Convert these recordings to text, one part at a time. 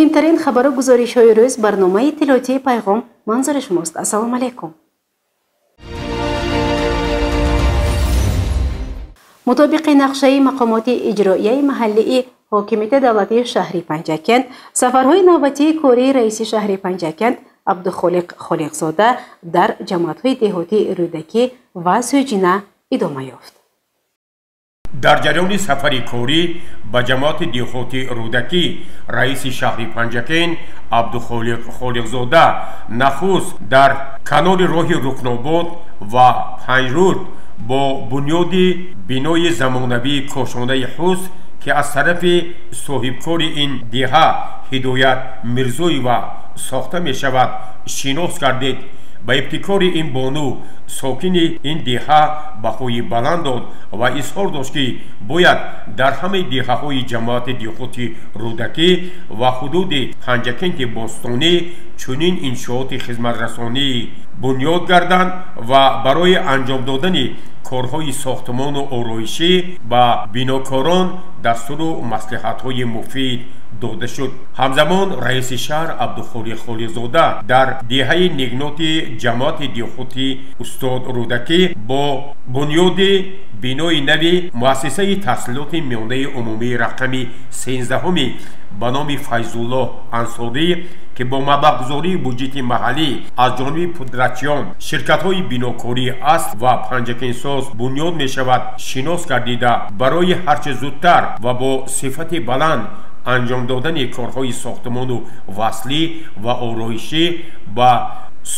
Муҳимтарин хабару гузоришҳои рӯз барномаи иттилоотии Пайғом манзури шумост. Ассалому алайкум. Мутобиқи нақшаи мақомоти иҷроияи маҳаллии ҳокимияти давлатии шаҳри Панҷакент, сафарҳои навбатии кории раиси шаҳри Панҷакент Абдухолиқ Холиқзода дар ҷамоатҳои деҳотии Рӯдакӣ ва Сӯҷина идома ёфт. Дар ҷараёни сафари корӣ ба ҷамоати деҳоти Рӯдакӣ раиси шаҳри Панҷакент Абдухолиқ Холиқзода нахуст дар канори роҳи Рукнобод ва Панҷруд бо бунёди бинои замонавии кошонаи ҳусн, ки аз тарафи соҳибкори ин деҳа Ҳидоят Мирзоева сохта мешавад, шинос гардид. Ба ибтикори ин бону сокини ин деҳа баҳои баланд дод ва изҳор дошт, ки бояд дар ҳамаи деҳаҳои ҷамоати деҳоти Рӯдакӣ ва ҳудуди Панҷакенти бостонӣ чунин иншооти хизматрасонӣ бунёд гарданд ва барои анҷом додани корҳои сохтмону ороишӣ ба бинокорон дастуру маслиҳатҳои муфид дода шуд. Ҳамзамон раиси шаҳр Абдухолиқ Холиқзода дар деҳаи Нигноти ҷамоати деҳоти Устод Рӯдакӣ бо бунёди бинои нави муассисаи таҳсилоти миёнаи умумии рақами 13 ба номи Файзуллоҳ Ансорӣ, ки бо маблағгузории буҷети маҳаллӣ аз ҷониби пудрачиён, ширкатҳои бинокории Асл ва Панҷакентсоз бунёд мешавад, шинос гардида барои ҳарчи зудтар ва бо сифати баланд анҷом додани корҳои сохтмону васлӣ ва ороишӣ ба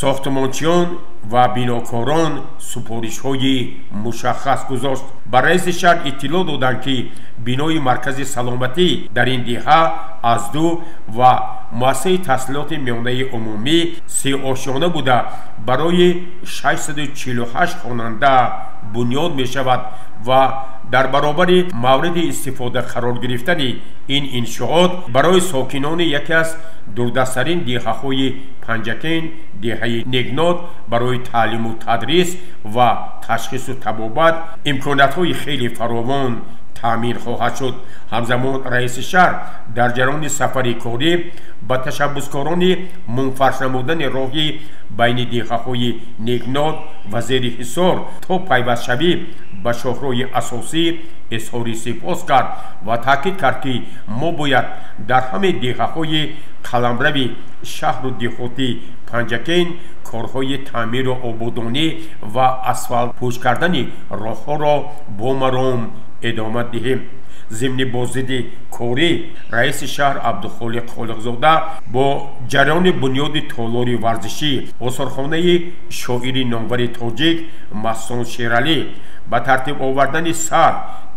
сохтмончиён ва бинокорон супоришҳои мушаххас гузошт. Ба раиси шаҳр иттилоъ доданд, ки бинои маркази саломатӣ дар ин деҳа аз ду ва муассисаи таҳсилоти миёнаи умумӣ сеошёна буда барои 648 хонанда бунёд мешавад ва дар баробари мавриди истифода қарор гирифтани ин иншоот барои сокинони яке аз дурдасттарин деҳаҳои Панҷакент, деҳаи Нигнот, барои таълиму тадрис ва ташхису табобат имкониятҳои хеле фаровон таъмин хоҳад шуд. Ҳамзамон раиси шаҳр дар ҷараёни сафари корӣ ба ташаббускорони мунфарш намудани роҳи байни деҳаҳои Нигнот ва Зери Ҳисор то пайвастшавӣ ба шоҳроҳи асосӣ изҳори сипос кард ва таъкид кард, ки мо бояд дар ҳамаи деҳаҳои қаламрави шаҳру деҳоти Панҷакент корҳои таъмиру ободонӣ ва асфалтпӯш кардани роҳҳоро бо маром идома диҳем. Зимни боздиди корӣ раиси шаҳр Абдухолиқ Холиқзода бо ҷараёни бунёди толори варзишӣ, осорхонаи шоири номвари тоҷик Маҳсон Шералӣ, ба тартиб овардани сар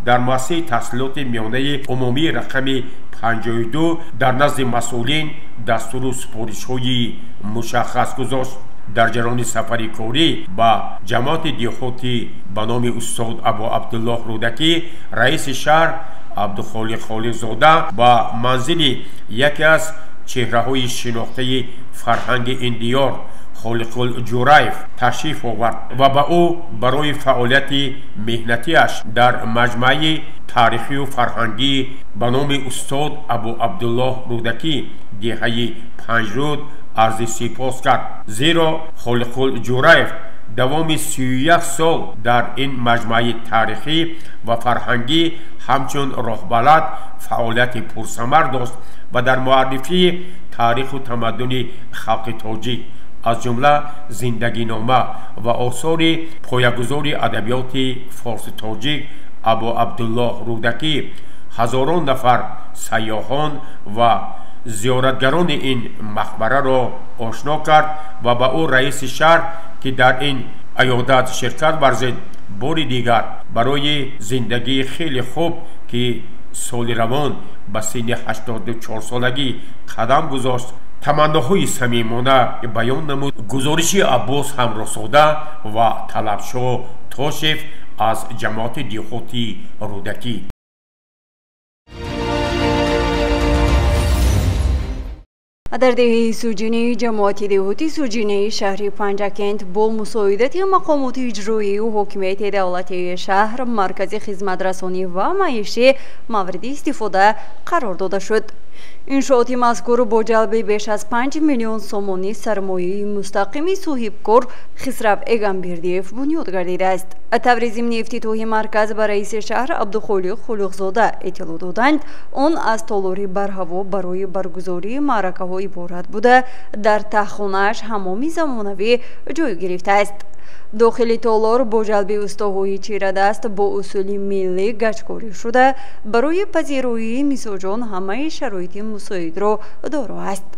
дар муассисаи таҳсилоти миёнаи умумии рақами 52 дар назди масъулин дастуру супоришҳои мушаххас гузошт. Дар ҷараёни сафари корӣ ба ҷамоати деҳоти ба номи Устод Абу Абдуллоҳ Рӯдакӣ раиси шаҳр Абдухолиқ Холиқзода ба манзили яке аз чеҳраҳои шинохтаи фарҳанги ин диёр Холиқул Ҷураев ташриф овард ва ба ӯ барои фаъолияти меҳнатиаш дар маҷмӯаи таърихию фарҳангӣ ба номи Устод Абу Абдуллоҳ Рӯдакӣ деҳаи Панҷруд арзи сипос кард. Зеро Холиқул Ҷураев давоми 31 сол дар ин маҷмӯаи таърихӣ ва фарҳангӣ ҳамчун роҳбалад фаъолияти пурсамар дошт ва дар муаррифии таъриху тамаддуни халқи тоҷик, аз ҷумла зиндагинома ва осори поягузори адабиёти форси тоҷик Абу Абдуллоҳ Рӯдакӣ, ҳазорон нафар сайёҳон ва зиёратгарони ин мақбараро ошно кард ва ба ӯ раиси шаҳр, ки дар ин аёдат ширкат варзид, бори дигар барои зиндагии хеле хуб, ки соли равон ба синни 84солагӣ қадам гузошт, таманноҳои самимона баён намуд. Гузориши Аббос Ҳамроҳзода ва Талабшоҳ Тошев аз ҷамоати деҳоти Рӯдакӣ. Дар деҳаи Суҷинаи ҷамоати деҳоти Суҷинаи шаҳри Панҷакент бо мусоидати мақомоти иҷроию ҳокимияти давлатии шаҳр маркази хизматрасонӣ ва маишӣ мавриди истифода қарор дода шуд. Иншооти мазкур бо ҷалби беш аз 5 миллион сомонӣ сармояи мустақими соҳибкор Хисрав Эгамбердиев бунёд гардидааст. Таври зимни ифтитоҳи марказ ба раиси шаҳр Абдухолиқ Хулиқзода иттилоъ доданд, он аз толори барҳаво барои баргузории маъракаҳо иборат буда, дар таҳхонааш ҳаммоми замонавӣ ҷой гирифтааст. Дохили толор бо ҷалби устоҳои чирадаст бо усули миллӣ гачкорӣ шуда, барои пазироии мизоҷон ҳамаи шароити мусоидро доро аст.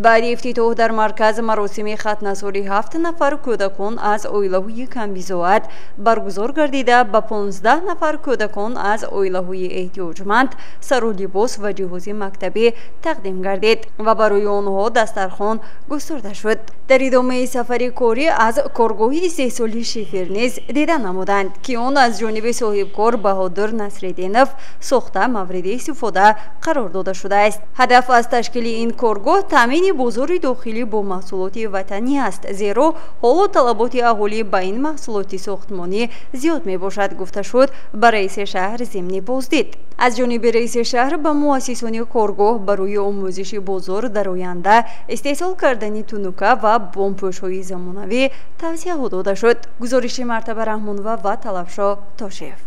Баъди ифтитоҳ дар марказ маросими хатнасори 7 нафар кӯдакон аз оилаҳои камбизоат баргузор гардида, ба 15 нафар кӯдакон аз оилаҳои эҳтиёҷманд сару либос ва ҷиҳози мактабӣ тақдим гардид ва барои онҳо дастархон густурда шуд. Дар идомаи сафари корӣ аз коргоҳи истеҳсоли шифер низ дида намуданд, ки он аз ҷониби соҳибкор Баҳодур Насриддинов сохта мавриди истифода қарор дода шудааст. Ҳадаф аз ташкили ин коргоҳ таъмини бозори дохилӣ бо маҳсулоти ватанӣ аст, зеро ҳоло талаботи аҳолӣ ба ин маҳсулоти сохтмонӣ зиёд мебошад, гуфта шуд ба раиси шаҳр зимни боздид. Аз ҷониби раиси шаҳр ба муассисони коргоҳ барои омӯзиши бозор дар оянда истеҳсол кардани тунука ва бомпӯшҳои замонавӣ тавсияҳо дода шуд. Гузориши Мартаба Раҳмонова ва Талабшо Тошев.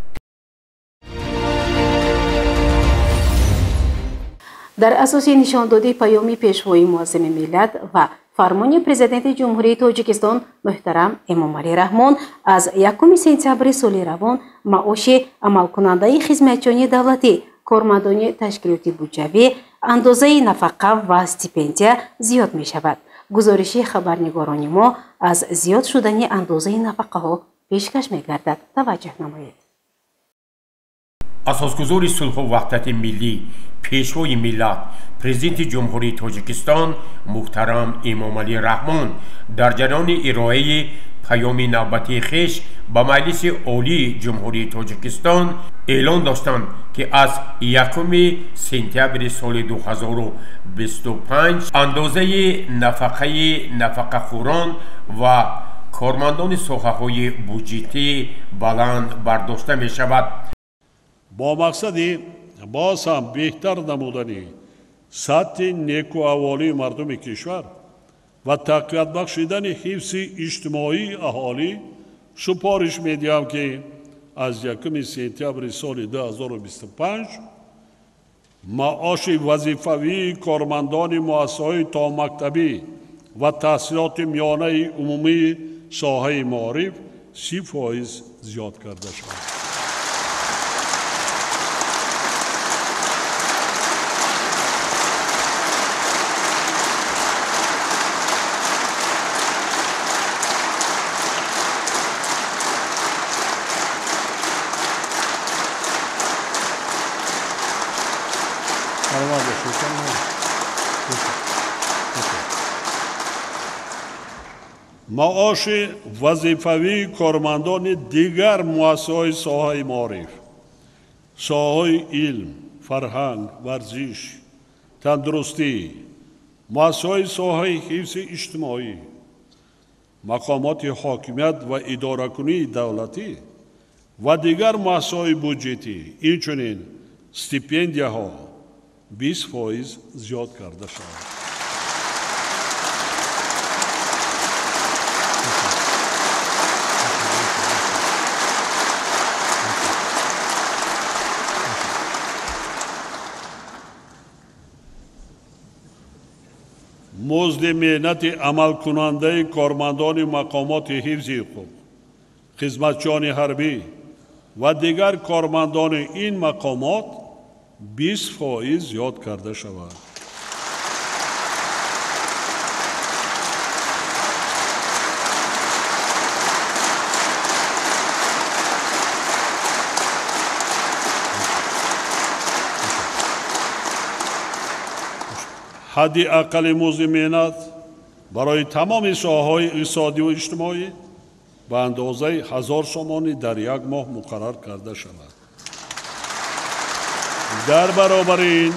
Дар асоси нишондоди паёми пешвои муаззами миллат ва фармони президенти Ҷумҳурии Тоҷикистон муҳтарам Эмомалӣ Раҳмон аз 1 сентябри соли равон маоши амалкунандаи хизматчиёни давлатӣ, кормандони ташкилоти буҷавӣ, андозаи нафақа ва стипендия зиёд мешавад. Гузориши хабарнигорони мо аз зиёд шудани андозаи нафақаҳо пешкаш мегардад. Таваҷҷӯҳ намоед. Асосгузори сулҳу ваҳдати миллӣ, пешвои миллат, президенти Ҷумҳурии Тоҷикистон муҳтарам Эмомалӣ Раҳмон дар ҷараёни ироаи паёми навбатии хеш ба Маҷлиси Олии Ҷумҳурии Тоҷикистон эълон доштанд, ки аз 1 сентябри соли 2025 андозаи нафақаи нафақахӯрон ва кормандони соҳаҳои буҷетӣ баланд бардошта мешавад. Бо мақсади боз ҳам беҳтар намудани сатҳи некуаҳволии мардуми кишвар ва тақвият бахшидани ҳифзи иҷтимоии аҳолӣ супориш медиҳам, ки аз 1 сентябри соли 2025 маоши вазифавии кормандони муассисаҳои томактабӣ ва таҳсилоти миёнаи умумии соҳаи маориф 30% зиёд карда шавад. Маоши вазифавии кормандони дигар муассисаҳои соҳаи маориф, соҳаҳои илм, фарҳанг, варзиш, тандурустӣ, муассисаҳои соҳаи ҳифзи иҷтимоӣ, мақомоти ҳокимият ва идоракунии давлатӣ ва дигар муассисаҳои буҷетӣ, инчунин стипендияҳо 20% зиёд карда шавад. Музди меҳнати амалкунандаи кормандони мақомоти ҳифзи ҳуқуқ, хизматчиёни ҳарбӣ ва дигар кормандони ин мақомот 20% зиёд карда шавад. Ҳадди аққали музди меҳнат барои тамоми соҳаҳои иқтисодиву иҷтимоӣ ба андозаи 1000 сомонӣ дар як моҳ муқаррар карда шавад. Дар баробари ин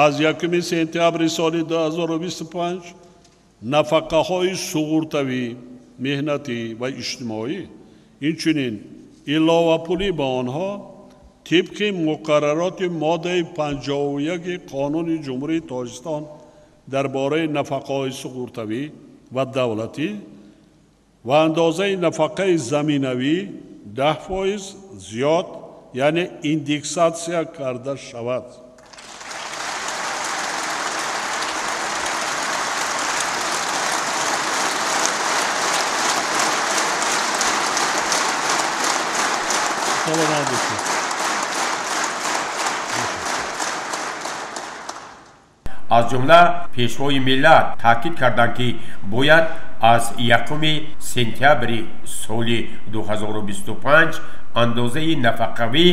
аз 1 сентябри соли 2025 нафақаҳои суғуртавӣ, меҳнатӣ ва иҷтимоӣ, инчунин иловапулӣ ба онҳо Тибқи муқаррароти моддаи 51 Қонуни Ҷумҳурии Тоҷикистон дар бораи нафақаҳои суғуртавӣ ва давлатӣ ва андозаи нафақаи заминавӣ 10% зиёд, яъне индексатсия карда шавад. Аз ҷумла Пешвои миллат таъкид карданд, ки бояд аз 1 сентябри соли 2025 андозаи нафақавӣ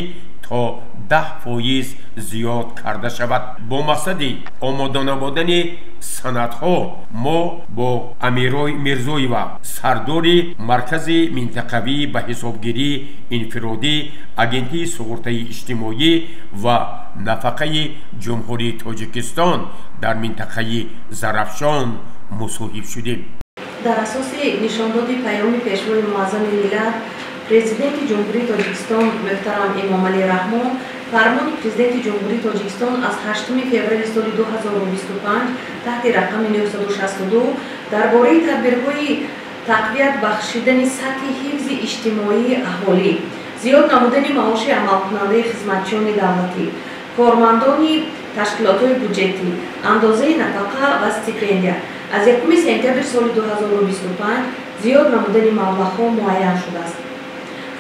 то 10% зиёд карда шавад. Бо мақсади омода намудани санадҳо мо бо Амирой Мирзоева, сардори Маркази минтақавӣ ба ҳисобгирии инфиродӣ Агентии суғуртаи иҷтимоӣ ва нафақаи Ҷумҳурии Тоҷикистон дар минтақаи Зарафшон мусоҳиб шудем. Дар асоси нишондоди паёми Пешвои муаззами миллат, Президенти Ҷумҳурии Тоҷикистон муҳтарам Эмомалӣ Раҳмон, фармони Президенти Ҷумҳурии Тоҷикистон аз 8 феврали соли 2025 таҳти рақами 962 дар бораи тадбирҳои тақвият бахшидани сатҳи ҳифзи иҷтимоии аҳолӣ, зиёд намудани маоши амалкунандаи хизматчиёни давлатӣ, кормандони ташкилотҳои буҷетӣ, андозаи нафақа ва стипендия аз 1 сентябри соли 2025 зиёд намудани маблағҳо муайян шудааст.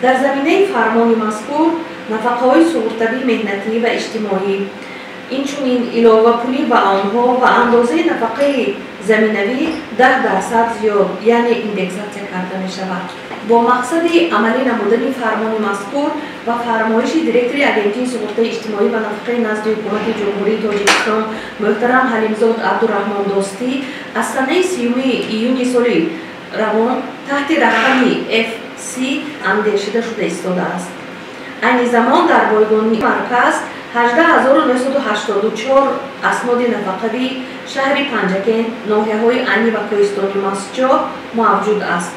Дар заминаи фармони мазкур нафақаҳои суғуртавии меҳнатӣ ва иҷтимоӣ, инчунин иловапулӣ ба онҳо ва андозаи нафақаи заминавӣ 10% зиёд, яъне индексатсия карда мешавад. Бо мақсади амалӣ намудани фармони мазкур ва фармоиши директори Агентии суғуртаи иҷтимоӣ ва нафақаи назди Ҳукумати Ҷумҳурии Тоҷикистон муҳтарам Ҳалимзод Абдураҳмон Достӣ аз санаи 30 июни соли равон таҳти рақами FC андешида шуда истодааст. Айни замон дар бойгонии марказ 18984 асноди нафақавии шаҳри Панҷакент, ноҳияҳои Айнӣ ва Кӯҳистони Мастчоҳ мавҷуд аст.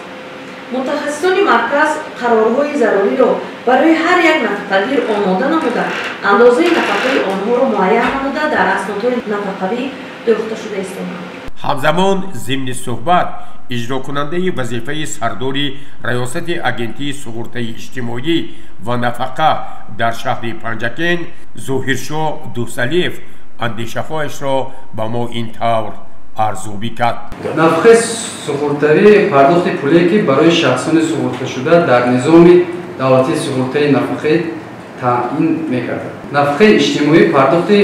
Мутахассисони марказ қарорҳои заруриро барои ҳар як нафақагир омода намуда, андозаи нафақаи онҳоро муайян намуда, дар аснодҳои нафақавӣ дӯхта шуда истодаанд. Ҳамзамон зимни суҳбат иҷрокунандаи вазифаи сардори Раёсати Агентии суғуртаи иҷтимоӣ ва нафақа дар шаҳри Панҷакент Зоҳиршоҳ Дусалиев андешаҳояшро ба мо ин тавр арзёбӣ кард. Нафақаи суғуртавӣ пардохти пуле, ки барои шахсони суғурташуда дар низоми давлатии суғуртаи нафақаи таъмин мегардад. Нафақаи иҷтимоӣ пардохти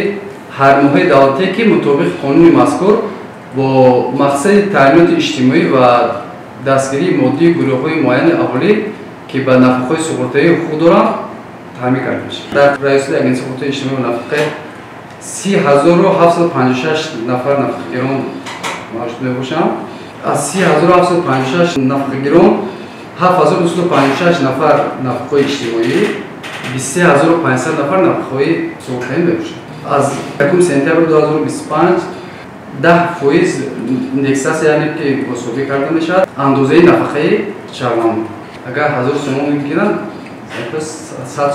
ҳармоҳаи давлатие, ки мутобиқи қонуни мазкур бо мақсади таъминоти иҷтимоӣ ва дастгирии моддии гурӯҳҳои муайяни аҳолӣ, ки ба нафақаҳои суғуртавӣ ҳуқуқ доранд, таъмин карда мешавад. Дар Раёсати Агентии суғуртаи иҷтимоӣ ва нафақа 30756 нафар нафақагирон мавҷуд мебошанд. Аз 30756 нафақагирон 7256 нафар нафақаҳои иҷтимоӣ, 23500 нафар нафақаҳои суғуртавӣ мебошанд. Аз 1 сентябри 2025 10% индексатсия, яъне ки бособӣ карда мешавад андозаи нафақаи шаҳрванд. Агар 1000 сомон мегиранд, 100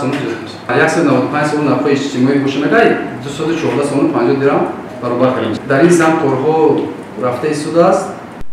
сомон зиёд мешавад. 195 сомон нафақаи иҷтимоӣ бошад, агар 214 сомон 50 дирам баробар карда мешавад. Дар ин самт корҳо рафта истодааст.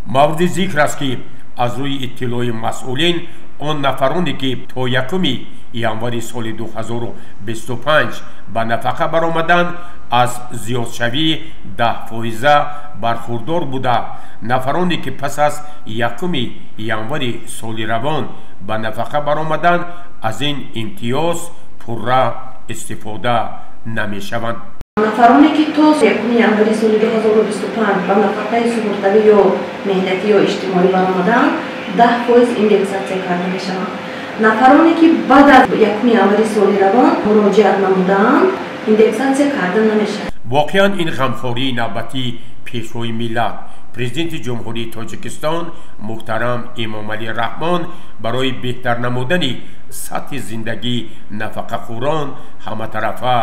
Мавриди зикр аст, ки аз рӯи иттилои масъулин он нафароне, ки то 1 январи соли 2025 ба нафақа баромаданд, аз зиёдшавии 10% бархурдор буда, нафароне, ки пас аз 1 январи соли равон ба нафақа баромаданд, аз ин имтиёз пурра истифода намешаванд. Нафароне, ки то 1 январи соли 2025 ба нафақаи суғуртавӣ ё меҳнатӣ ё иҷтимоӣ баромаданд, 10% индексатсия карда мешаванд. Нафароне, ки баъд аз 1 январи соли равон муроҷиат намудаанд, индексатсия карда намешавад. Воқеан ин ғамхории навбатии Пешвои миллат, Президенти Ҷумҳурии Тоҷикистон муҳтарам Эмомалӣ Раҳмон барои беҳтар намудани сатҳи зиндагии нафақахӯрон ҳаматарафа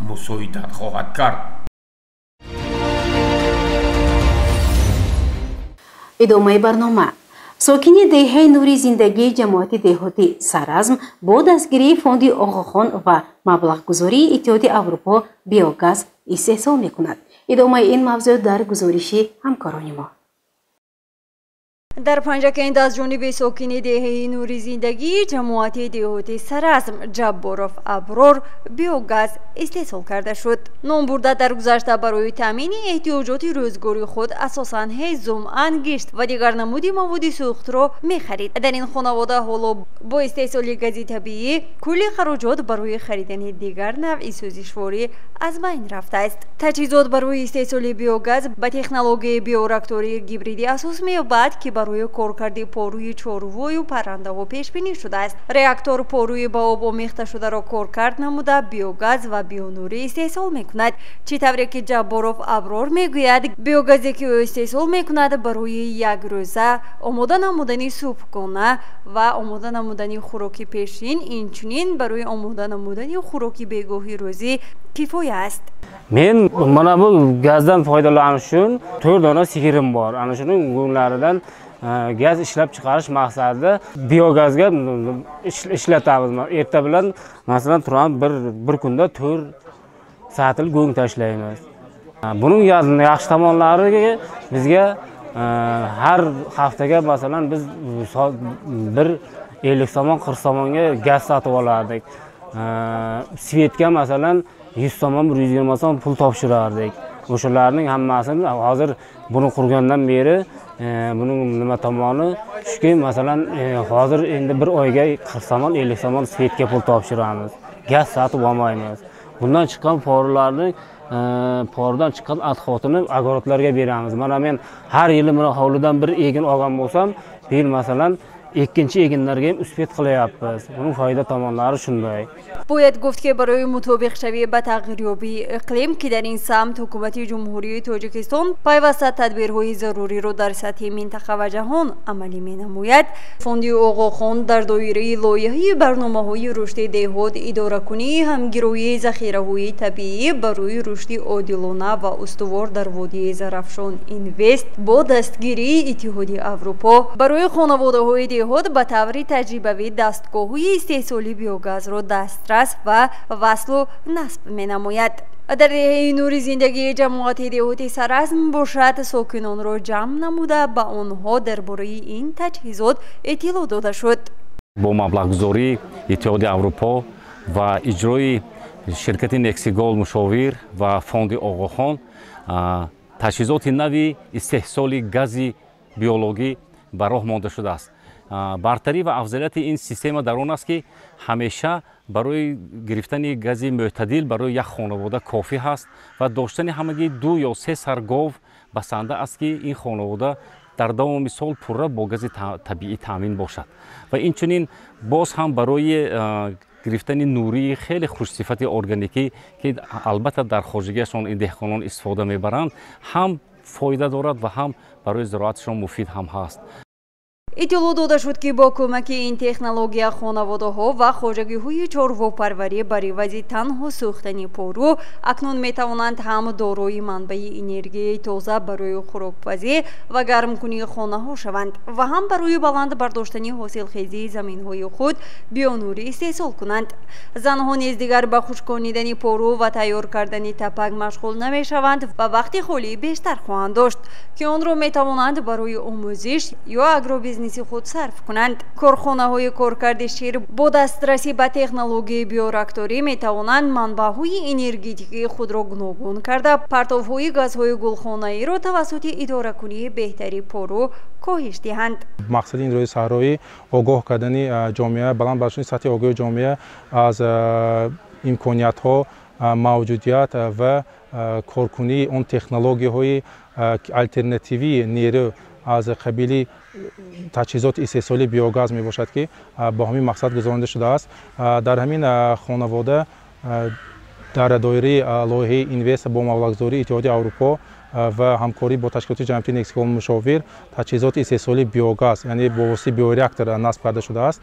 мусоидат хоҳад кард. Идомаи барнома. Сокини деҳаи Нури Зиндагии ҷамоати деҳоти Саразм бо дастгирии фонди Оғохон ва маблағгузории Иттиҳоди Аврупо биогаз истеҳсол мекунад. Идомаи ин мавзӯъ дар гузориши ҳамкорони мо. Дар Панҷакент аз ҷониби сокини деҳаи Нури Зиндагии ҷамоати деҳоти Саразм Ҷабборов Аброр биогаз истеҳсол карда шуд. Номбурда дар гузашта барои таъмини эҳтиёҷоти рӯзгори худ асосан ҳезум, ангишт ва дигар намуди маводи сӯхтро мехарид. Дар ин хонавода ҳоло бо истеҳсоли гази табиӣ кулли хароҷот барои харидани дигар навъи сӯзишворӣ аз байн рафтааст. Таҷҳизот барои истеҳсоли биогаз ба технологияи биореактории гибридӣ асос меёбад, ки барои коркарди порӯи чорвою паррандаҳо пешбинӣ шудааст. Реактор порӯи ба об омехташударо коркард намуда биогаз ва бионурӣ истеҳсол мекунад. Чӣ тавре ки Ҷабборов Аброр мегӯяд, биогазе ки ӯ истеҳсол мекунад барои якрӯза омода намудани субҳгона ва омода намудани хӯроки пешин, инчунин барои омода намудани хӯроки бегоҳи рӯзӣ кифоя аст. Men mana bu gazdan foydalanish uchun 4 dona sigirim bor. Ana shuning go'nglaridan gaz ishlab chiqarish maqsadida biogazga ishlatamiz. Erta bilan masalan turamiz, bir kunda 4 saatlik go'ng tashlaymiz. Buning yaxshi tomonlari bizga har haftaga masalan biz bir 50 somon 40 somonga gaz sotib olardik. Svetga masalan 100 somon 120 so'm pul topshirardik. O'shalarning hammasini hozir buni qurgandan beri buning nima tomoni shuki, masalan hozir endi bir oyga 40 somon 50 somon svetga pul topshiramiz. Gaz sotib olmaymiz. Bundan chiqqan poralarni poradan chiqqan atxotini agorotlarga beramiz. Mana men har yili mana hovlidan bir egin olgan bo'lsam, bu yil masalan ikkinchi eginlarga ham uspet qilyapmiz. Buning foyda tomonlari shunday. Бояд гуфт, ки барои мутобиқшавӣ ба тағйирёбии иқлим, ки дар ин самт ҳукумати Ҷумҳурии Тоҷикистон пайваста тадбирҳои заруриро дар сатҳи минтақа ва ҷаҳон амалӣ менамояд, фонди Оғохон дар доираи лоиҳаи барномаҳои рушди деҳот, идоракунии ҳамгироии захираҳои табиӣ барои рушди одилона ва устувор дар водии Зарафшон Инвест бо дастгирии Иттиҳоди Аврупо барои хонаводаҳои деҳот ба таври таҷрибавӣ дастгоҳҳои истеҳсоли биогазро дастрас ва васлу насб менамояд. Дар деҳаи Нури Зиндагии ҷамоати деҳоти Саразм бошад, сокинонро ҷамъ намуда ба онҳо дар бораи ин таҷҳизот иттилоъ дода шуд. Бо маблағгузории Иттиҳоди Аврупо ва иҷрои ширкати Нексигол мушовир ва фонди Оғохон таҷҳизоти нави истеҳсоли гази биологӣ ба роҳ монда шудааст. Бартарӣ ва афзалияти ин система дар он аст, ки ҳамеша барои гирифтани гази мӯътадил барои як хонавода кофӣ ҳаст ва доштани ҳамагӣ 2 ё 3 сар гов басанда аст, ки ин хонавода дар давоми сол пурра бо гази табиӣ таъмин бошад. Ва инчунин боз ҳам барои гирифтани нурии хеле хушсифати органикӣ, ки албатта дар хоҷагиашон ин деҳқонон истифода мебаранд, ҳам фоида дорад ва ҳам барои зироаташон муфид ҳам ҳаст. Иттилоъ дода шуд, ки бо кӯмаки ин технология хонаводаҳо ва хоҷагиҳои чорвопарварӣ бар ивази танҳо сӯхтани порӯ акнун метавонанд ҳам дорои манбаи энергияи тоза барои хӯрокпазӣ ва гармкунии хонаҳо шаванд ва ҳам барои баланд бардоштани ҳосилхезии заминҳои худ бионурӣ истеҳсол кунанд. Занҳо низ дигар ба хушконидани порӯ ва тайёр кардани тапак машғул намешаванд ва вақти холии бештар хоҳанд дошт, ки онро метавонанд барои омӯзиш ё агробизнес худ сарф кунанд. Корхонаҳои коркарди шир бо дастрасӣ ба технологияи биореакторӣ метавонанд манбаъҳои энергетикии худро гуногун карда, партовҳои газҳои гулхонаиро тавассути идоракунии беҳтари порӯ коҳиш диҳанд. Мақсади ин рӯзи саҳроӣ огоҳ кардани ҷомеа, баланд бардоштани сатҳи огоҳии ҷомеа аз имкониятҳо, мавҷудият ва коркунии он технологияҳои алтернативии нерӯ аз қабили таҷҳизоти истеҳсолии биогаз мебошад, ки бо ҳамин мақсад гузаронида шудааст. Дар ҳамин хонавода дар доираи лоиҳаи Инвест бо маблағгузории Иттиҳоди Аврупо ва ҳамкорӣ бо ташкилоти ҷамъиятии Нексигол мушовир таҷҳизоти истеҳсолии биогаз, яъне бо воситаи биореактор насб карда шудааст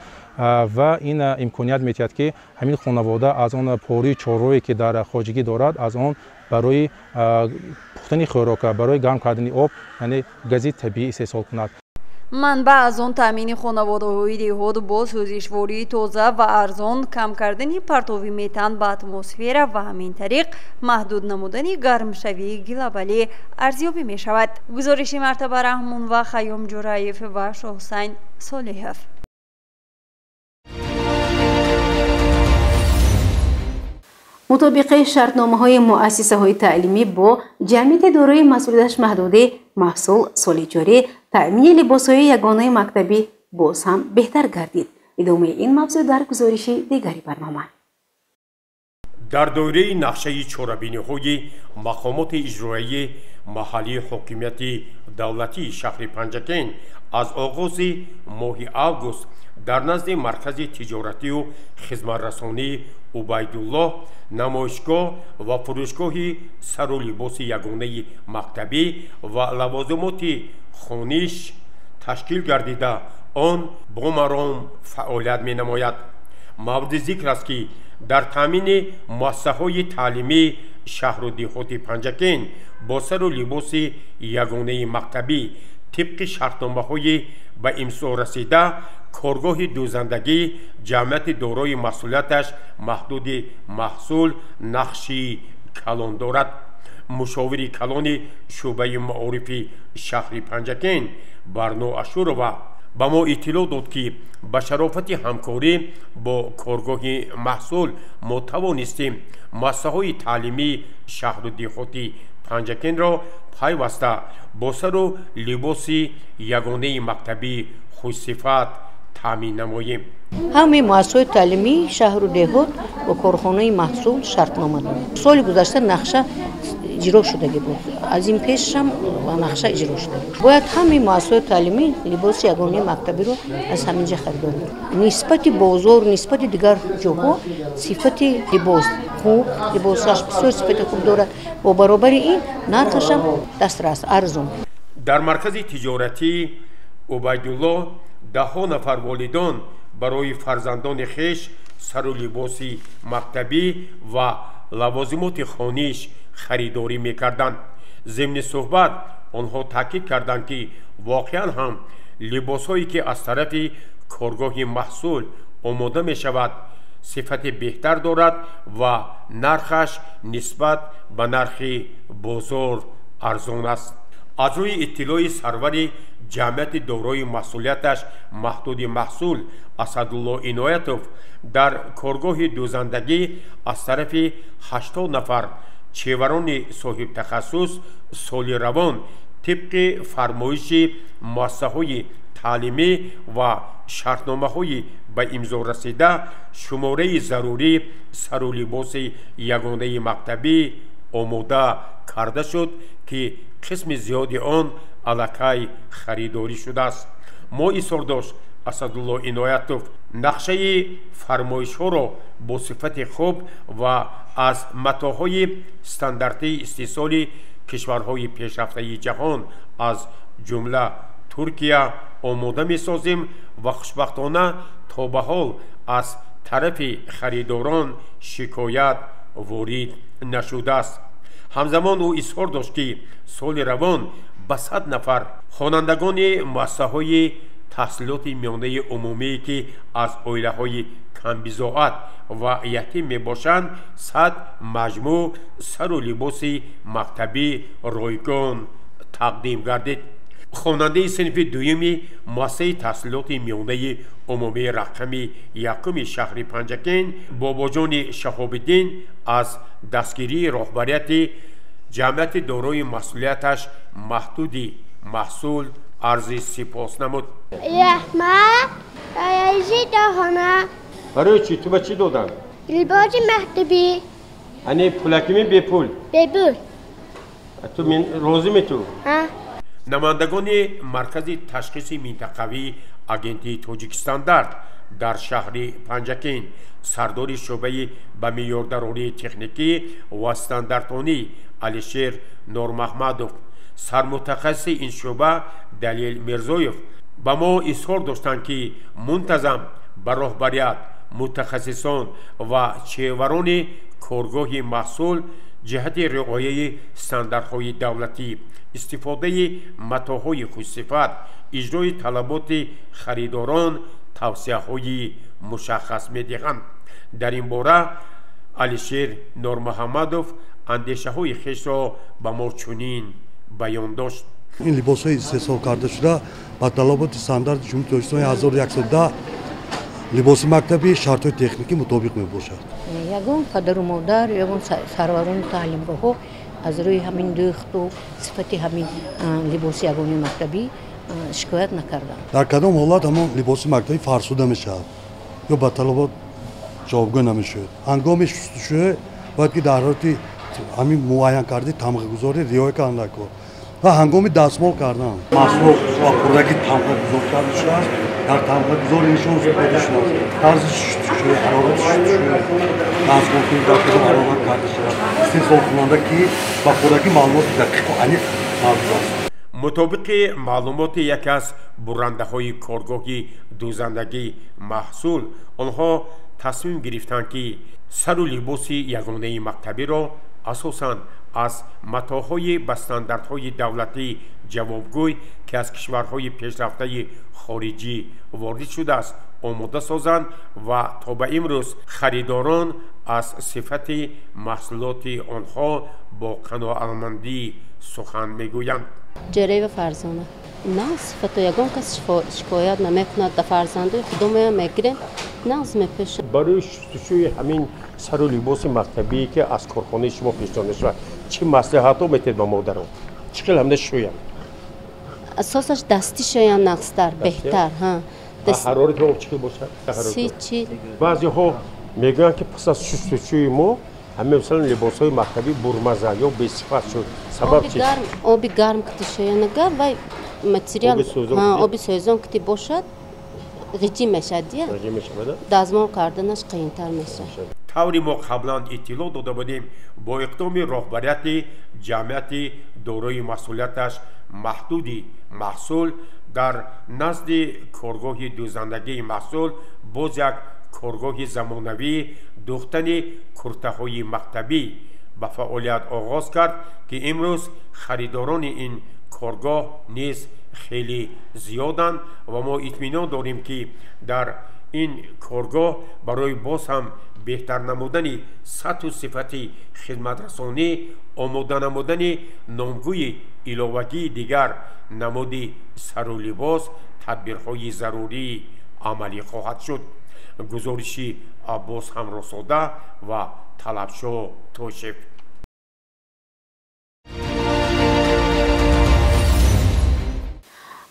ва ин имконият медиҳад, ки ҳамин хонавода аз он порӯи чорвое, ки дар хоҷагӣ дорад, аз он барои пухтани хӯрока, барои гарм кардани об, яъне гази табиӣ истеҳсол кунад. Манбаъ аз он таъмини хонаводаҳои деҳот бо сӯзишвории тоза ва арзон, кам кардани партови метан ба атмосфера ва ҳамин тариқ маҳдуд намудани гармшавии глобалӣ арзёбӣ мешавад. Гузориши Мартаба Раҳмон ва Хайём Ҷураев ва Шоҳусайн Солиҳов. Мутобиқи шартномаҳои муассисаҳои таълимӣ бо ҷамъияти дорои масъулияташ маҳдуди маҳсул соли ҷорӣ таъмини либосҳои ягонаи мактабӣ боз ҳам беҳтар гардид. Идомаи ин мавзӯъ дар гузориши дигари барнома. Дар доираи нақшаи чорабиниҳои мақомоти иҷроияи маҳаллии ҳокимияти давлатии шаҳри Панҷакент аз оғози моҳи август дар назди маркази тиҷоратию хизматрасонии Убайдуллоҳ намоишгоҳ ва фурӯшгоҳи сару либоси ягонаи мактабӣ ва лавозимоти хониш ташкил гардида, он бо маром фаъолият менамояд. Мавриди зикр аст, ки дар таъмини муассисаҳои таълимии шаҳру деҳоти Панҷакент бо сару либоси ягонаи мактабӣ тибқи шартномаҳои ба имзо расида коргоҳи дӯзандагӣ ҷамъияти дорои масъулияташ маҳдуди маҳсул нақши калон дорад. Мушовири калони шӯъбаи маорифи шаҳри Панҷакент Барно Ашурова ба мо иттилоъ дод, ки ба шарофати ҳамкорӣ бо коргоҳи маҳсул мо тавонистем муассисаҳои таълимии шаҳру деҳоти Панҷакентро пайваста бо сару либоси ягонаи мактабии хушсифат таъмин намоем. Ҳамаи муассисаҳои таълимии шаҳру деҳот бо корхонаи маҳсул шартнома доранд. Соли гузашта нақша иҷро шудагӣ буд, аз ин пешам нақша иҷро шуда буд. Бояд ҳамаи муассисаҳои таълимӣ либоси ягонаи мактабиро аз ҳамин ҷа харидорӣ. Нисбати бозор, нисбати дигар ҷоҳо сифати либос хуб, либосаш бисёр сифати хуб дорад. Бо баробари ин нархашам дастрас, арзон. Дар маркази тиҷоратии Убайдуллоҳ даҳҳо нафар волидон барои фарзандони хеш сару либоси мактабӣ ва лавозимоти хониш харидорӣ мекарданд. Зимни суҳбат онҳо таъкид карданд, ки воқеан ҳам либосҳое ки аз тарафи коргоҳи маҳсул омода мешавад сифати беҳтар дорад ва нархаш нисбат ба нархи бозор арзон аст. Аз рӯи иттилои сарвари ҷамъияти дорои масъулияташ маҳдуди маҳсул Асадулло Иноятов дар коргоҳи дӯзандагӣ аз тарафи 80 нафар чеварони соҳибтахассус соли равон тибқи фармоиши муассисаҳои таълимӣ ва шартномаҳои ба имзо расида шумораи зарурӣ сару либоси ягонаи мактабӣ омода карда шуд, ки қисми зиёди он аллакай харидорӣ шудааст. Мо изҳор дошт Асадулло Иноятов нақшаи фармоишҳоро бо сифати хуб ва аз матоъҳои стандартии истеҳсоли кишварҳои пешрафтаи ҷаҳон аз ҷумла Туркия омода месозем ва хушбахтона то ба ҳол аз тарафи харидорон шикоят ворид нашудааст. Ҳамзамон ӯ изҳор дошт, ки соли равон ба 100 нафар хонандагони муассисаҳои таҳсилоти миёнаи умумие, ки аз оилаҳои камбизоат ва ятим мебошанд, 100 маҷмӯъ сару либоси мактабӣ ройгон тақдим гардид. Хонандаи синфи дуюми муассисаи таҳсилоти миёнаи умумии рақами якуми шаҳри Панҷакент Бобоҷони Шаҳобиддин аз дастгирии роҳбарияти ҷамъияти дорои масъулияташ маҳдуди маҳсул арзи сипос намуд. Раҳмат раиси дохона. Барои чӣ? Ту ба чӣ доданд? Либоси мактабӣ. Ани пулакими бепул? Бепул. Ту розими ту? Намояндагони маркази ташхиси минтақавии агентии Тоҷикстандарт дар шаҳри Панҷакент, сардори шӯъбаи ба меъёрдарории техникӣ ва стандартонӣ Алишер Нормаҳмадов, сармутахассиси ин шӯъба Далел Мирзоев ба мо изҳор доштанд, ки мунтазам ба роҳбарият, мутахассисон ва чеварони коргоҳи маҳсул ҷиҳати риояи стандартҳои давлатӣ, истифодаи матоъҳои хушсифат иҷрои талаботи харидорон тавсияҳои мушаххас медиҳанд. Дар ин бора Алишер Нормуҳаммадов андешаҳои хешро ба мо чунин баён дошт. Ин либосҳои истеҳсол карда шуда ба талаботи стандарти Ҷумҳурии Тоҷикистон 1110 либоси мактабӣ шартҳои техникӣ мутобиқ мебошад. Ягон падару модар, ягон сарварони таълимгоҳҳо аз рӯи ҳамин дӯхту сифати ҳамин либоси ягони мактабӣ шикоят накарданд. Дар кадом ҳолат ҳамон либоси мактабӣ фарсуда мешавад ё ба талабот ҷавобгӯ намешавад? Ҳангоми шустушӯ бояд ки дар ҳарорати ҳамин муайян кардаи тамғагузорӣ риоя карда кор ва ҳангоми дастмол кардан маҳсулот ба пуррагӣ тамғагузор карда шудааст. Дар тамғагузори нишон дода шудааст тарзи шустушӯ, ҳарорати шустушӯ, дастмолкунӣ дар кадом ҳарорат карда шавад. Истеҳсолкунанда ки ба пуррагӣ маълумоти дақиқу аниқ мавҷуд аст. Мутобиқи маълумоти яке аз бурандаҳои коргоҳи дӯзандагии маҳсул, онҳо тасмим гирифтанд, ки сару либоси ягонаи мактабиро асосан аз матоъҳои ба стандартҳои давлатӣ ҷавобгӯй, ки аз кишварҳои пешрафтаи хориҷӣ ворид шудааст, омода созанд ва то ба имрӯз харидорон аз сифати маҳсулоти онҳо бо қаноатмандӣ сухан мегӯянд. Ҷарева Фарзона. На сифату ягон кас шикоят намекунад. Да фарзандои худомоям мегирем, нағз мепӯшад. Барои шустушӯи ҳамин сару либоси мактабие, ки аз корхонаи шумо пешниҳод мешавад, чӣ маслиҳатҳо метиҳед ба модарон? Чӣ хел ҳамда шӯянд? Асосаш дастӣ шӯянд нағзтар, беҳтар. Ҳарорати об чӣ хел бошад? Баъзеҳо мегӯянд, ки пас аз шустушӯи мо ҳамин масалан либосҳои мактабӣ бурмаза ё бесифат шуд. Сабаб чист? Оби гарм кити шӯянд, агар вай материал оби сӯзон кити бошад, ғиҷӣ мешавад, дазмол карданаш қийинтар мешавад. Таври мо қаблан иттилоъ дода будем, бо иқдоми роҳбарияти ҷамъияти дорои масъулияташ маҳдуди маҳсул дар назди коргоҳи дӯзандагии маҳсул боз як коргоҳи замонавии дӯхтани куртаҳои мактабӣ ба фаъолият оғоз кард, ки имрӯз харидорони ин коргоҳ низ хеле зиёданд ва мо итминон дорем, ки дар ин коргоҳ барои боз ҳам беҳтар намудани сатҳу сифати хидматрасонӣ, омода намудани номгӯи иловагии дигар намуди сару либос тадбирҳои зарурӣ амалӣ хоҳад шуд. Гузориши Аббос Ҳамросода ва Талабшо Тошев.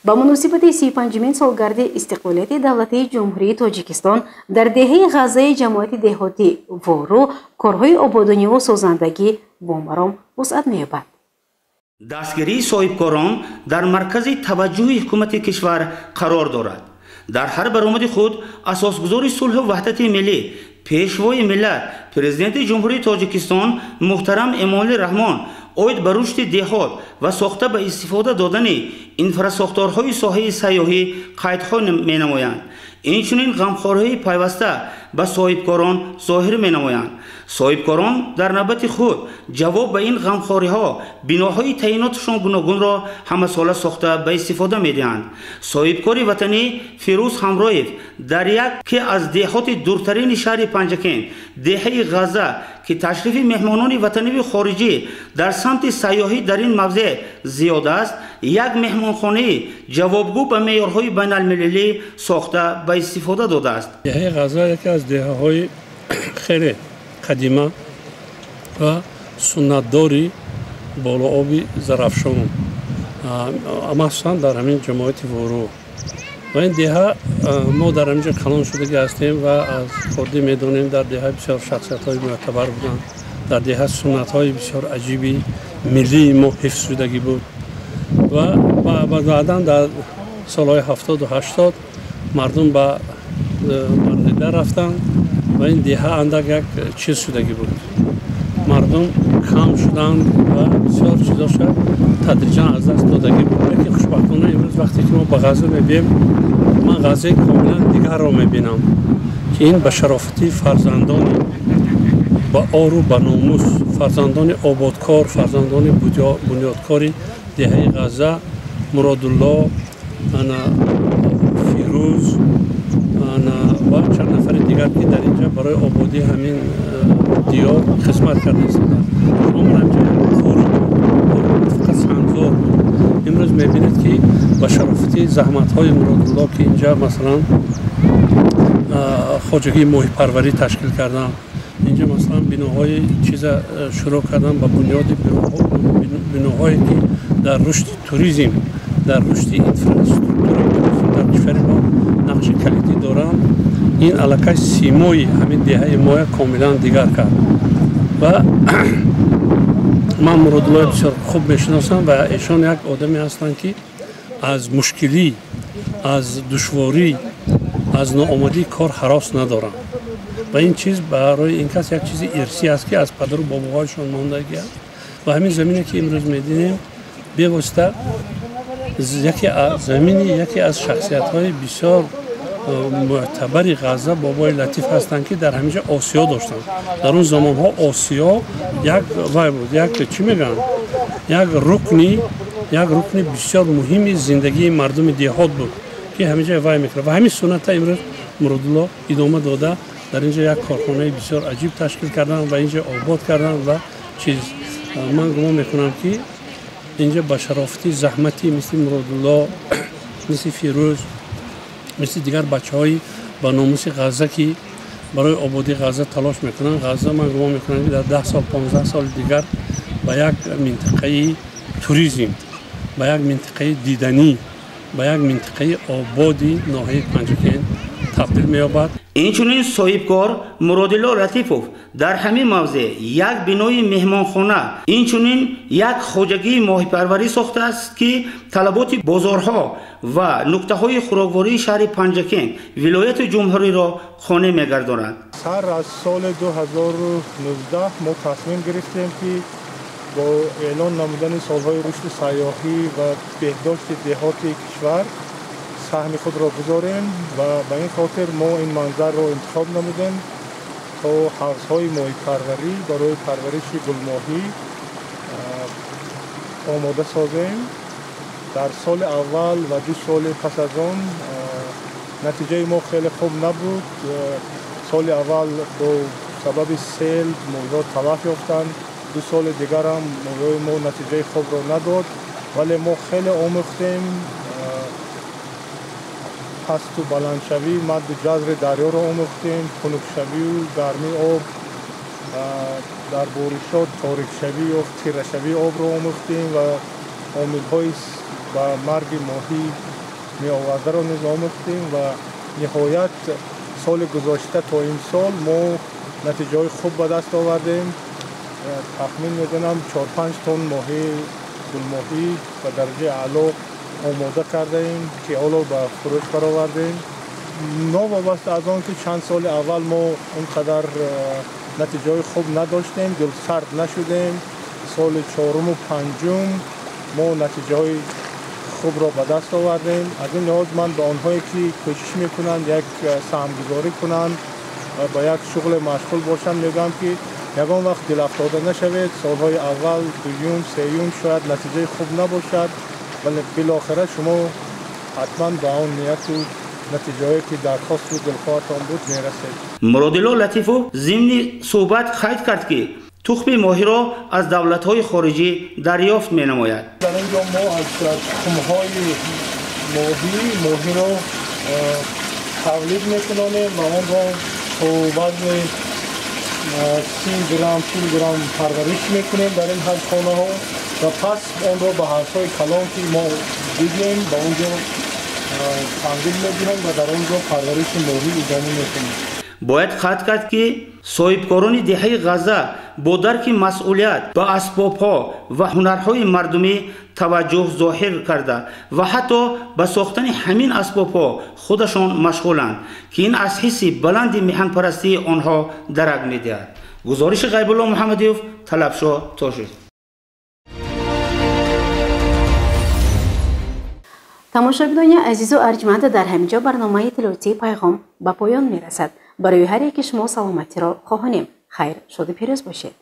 Ба муносибати 35-мин солгарди истиқлолияти давлатии Ҷумҳурии Тоҷикистон дар деҳаи Ғаззаи ҷамоати деҳоти Вору корҳои ободониву созандагӣ бо маром вусъат меёбад. Дастгирии соҳибкорон дар маркази таваҷҷӯҳи ҳукумати кишвар қарор дорад. Дар ҳар баромади худ асосгузори сулҳу ваҳдати миллӣ, пешвои миллат, президенти Ҷумҳурии Тоҷикистон муҳтарам Эмомалӣ Раҳмон оид ба рушди деҳот ва сохта ба истифода додани инфрасохторҳои соҳаи сайёҳӣ қайдҳо менамоянд. Инчунин ғамхориҳои пайваста ба соҳибкорон зоҳир менамоянд. Соҳибкорон дар навбати худ ҷавоб ба ин ғамхориҳо биноҳои таъиноташон гуногунро ҳамасола сохта ба истифода медиҳанд. Соҳибкори ватанӣ Фирӯз Ҳамроев дар яке аз деҳоти дуртарини шаҳри Панҷакент, деҳаи Ғазза, ки ташрифи меҳмонони ватаниву хориҷӣ дар самти сайёҳӣ дар ин мавзеъ зиёд аст, як меҳмонхонаи ҷавобгӯ ба меъёрҳои байналмилалӣ сохта ба истифода додааст. Деҳаи Ғазза яке аз деҳаҳои хеле қадима ва суннатдори болооби Зарафшон, махсусан дар ҳамин ҷамоати Вору. Ва ин деҳа мо дар ҳаминҷо калон шудагӣ ҳастем ва аз хурдӣ медонем, дар деҳа бисёр шахсиятҳои мӯътабар буданд. Дар деҳа суннатҳои бисёр аҷиби миллии мо ҳифз шудагӣ буд ва баъдан дар солҳои 70-80 мардум ба Марғида рафтанд ва ин деҳа андак як чиз шудагӣ буд. Мардум кам шуданд ва бисёр чизоша тадриҷан аз даст додагӣ буд. Лекин хушбахтона имрӯз вақте ки мо ба Ғазза мебием, ман Ғаззаи комилан дигарро мебинам, ки ин ба шарофати фарзандони ба ору ба номус, фарзандони ободкор, фарзандони бунёдкори деҳаи Ғазза, Муродулло, ана Фирӯз, ана ва чанд нафари дигар, ки дар инҷа барои ободии ҳамин диёр хизмат карда истоданд. Шумо ҳаминҷа қору фақат сангзор буд. Имрӯз мебинед, ки ба шарофати заҳматҳои Муродулло, ки инҷа масалан хоҷагии моҳипарварӣ ташкил карданд, инҷа масалан биноҳои чиза шурӯъ карданд ба бунёди биноҳое, ки дар рушди туризм, дар рушди инфраструктураи туризм дар кишвари мо нақши калидӣ доранд. Ин аллакай симои ҳамин деҳаи моя комилан дигар кард. Ва ман Муродуллоро бисёр хуб мешиносам ва эшон як одаме ҳастанд, ки аз мушкилӣ, аз душворӣ, аз ноомадии кор ҳарос надоранд. Ва ин чиз барои ин кас як чизи ирсӣ аст, ки аз падару бобоҳояшон мондагӣ аст. Ва ҳамин замине, ки имрӯз мединем, бевосита яке аз замини яке аз шахсиятҳои бисёр мӯътабари Ғазза, бобои Латиф ҳастанд, ки дар ҳаминҷа осиё доштанд. Дар он замонҳо осиё як вай буд, як чӣ мегӯянд, як рукни бисёр муҳими зиндагии мардуми деҳот буд, ки ҳаминҷа вай мекард. Ва ҳамин сунната имрӯз Муродулло идома дода, дар инҷа як корхонаи бисёр аҷиб ташкил карданд ва инҷа обод карданд. Ва чиз, ман гумон мекунам, ки инҷа ба шарофати заҳмати мисли Муродулло, мисли Фирӯз, мисли дигар бачаҳои ба номуси Ғазза, ки барои ободии Ғазза талош мекунанд, Ғазза, ман гумон мекунам, ки дар 10 сол, 15 соли дигар ба як минтақаи туризм, ба як минтақаи диданӣ, ба як минтақаи ободи ноҳияи Панҷакент табдил меёбад. Инчунин соҳибкор Муродилло Латифов дар ҳамин мавзеъ як бинои меҳмонхона, инчунин як хоҷагии моҳипарварӣ сохтааст, ки талаботи бозорҳо ва нуқтаҳои хӯроквории шаҳри Панҷакент, вилояту ҷумҳуриро қонеъ мегардонад. Сар аз соли 2019 мо тасмим гирифтем, ки бо эълон намудани солҳои рушди сайёҳӣ ва беҳдошти деҳоти кишвар саҳми худро гузорем ва ба ин хотир мо ин манзарро интихоб намудем, то ҳавзҳои моҳипарварӣ барои парвариши гулмоҳӣ омода созем. Дар соли аввал ва 2 соли пас аз он натиҷаи мо хеле хуб набуд. Соли аввал бо сабаби сел моҳиҳо талаф ёфтанд. 2 соли дигарам моҳиҳои мо натиҷаи хубро надод, вале мо хеле омӯхтем: пасту баландшавӣ, мадду ҷазри дарёро омӯхтем, хунукшавию гармии об, дар боришот торикшавӣ ё тирашавии обро омӯхтем ва омилҳои ба марги моҳӣ меовардаро низ омӯхтем. Ва ниҳоят соли гузошта то имсол мо натиҷаҳои хуб ба даст овардем. Тахмин мезанам, 4-5 тонн моҳӣ, гулмоҳӣ ба дараҷаи аъло омода кардаем, ки ҳоло ба фурӯш баровардем. Новобаста аз он ки чанд соли аввал мо он қадар натиҷаҳои хуб надоштем, дилсард нашудем. Соли чоруму панҷум мо натиҷаҳои хубро ба даст овардем. Аз ин лиҳоз ман ба онҳое, ки кӯшиш мекунанд як саҳмгузорӣ кунанд ва ба як шуғле машғул бошанд, мегӯям, ки ягон вақт дилафтода нашавед. Солҳои аввал, дуюм, сеюм шояд натиҷаи хуб набошад, вале билохира шумо ҳатман ба он нияту натиҷаҳое, ки дархосту дилхоҳатон буд, мерасед. Муродилло Латифов зимни суҳбат қайд кард, ки тухми моҳиро аз давлатҳои хориҷӣ дарёфт менамояд. Дар ин ҷо мо аз тухмҳои моҳӣ моҳиро тавлид мекунонем ва онро то вазни 30 грамм, 40 грамм парвариш мекунем дар ин ҳавзхонаҳо ва пас онро ба ҳавзҳои калон, ки мо дидем, ба он ҷо танзил медиҳем ва дар он ҷо парвариши моҳӣ идома мекунем. Бояд қайд кард, ки соҳибкорони деҳаи Ғазза бо дарки масъулият ба асбобҳо ва ҳунарҳои мардумӣ таваҷҷӯҳ зоҳир карда ва ҳатто ба сохтани ҳамин асбобҳо худашон машғуланд, ки ин аз ҳисси баланди меҳанпарастии онҳо дарак медиҳад. Гузориши Ғайбулло Муҳаммадиев, Талабшоҳ Тошев. Тамошобинони азизу арҷманд, дар ҳамин ҷо барномаи иттилоотии «Пайғом» ба поён мерасад. Барои ҳар яки шумо саломатиро хоҳонем. Хайр, шоду пирӯз бошед.